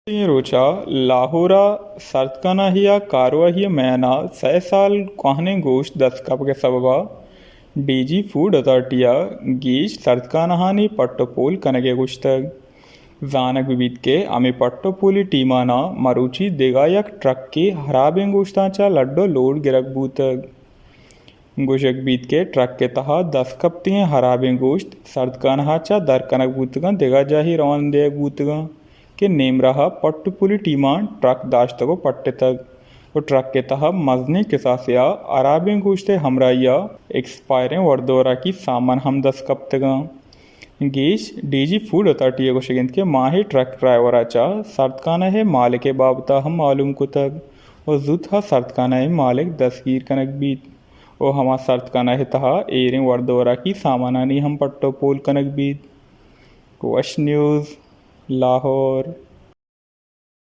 اے روچا لاہورا سردکناہی ء کارواہی ء میانا سئے سال کوہنیں گوشت دست کپگ ء سببا ڈی جی فوڈ اتھارٹی ء گیش سردکناہانی پٹ ء پول کنگ ء گوشتگ۔ زانگ بہ بیت کہ ہمے پٹ ء پولی ٹیمانا مروچی دگہ یک ٹرکے ہرابیں گوشتاں چہ لڈ ء لوڈ گرگ بوتگ۔ گوشگ بیت کہ ٹرک ء تہا دست کپتگیں ہرابیں گوشت سردکناہ ء چہ در کنگ بوتگاں، دگہ جاہے روان دیگ بوتگاں کہ نیم راہ ء پٹ ء پولی ٹیماں ٹرک داشتگ ء پٹتگ ء ٹرک ء تہا مزنیں کساسے ء ہرابیں گوشت ء ہمراہی ء ایکسپائریں وردوراکی سامان ہم دست کپتگاں۔ گیش ڈی جی فوڈ اتھارٹی ء گوشگ انت کہ ماہے ٹرک ڈرائیور ء چہ سردکناہ ء مالک ء بابت ء ہم معلوم کتگ ء زوت ء سردکناہ ء مالک دستگیر کنگ بیت ء ہما سردکناہ ء تہا ایریں وردوراکی سامانانی ہم پٹ ء پول کنگ بیت۔ وش نیوز، لاہور۔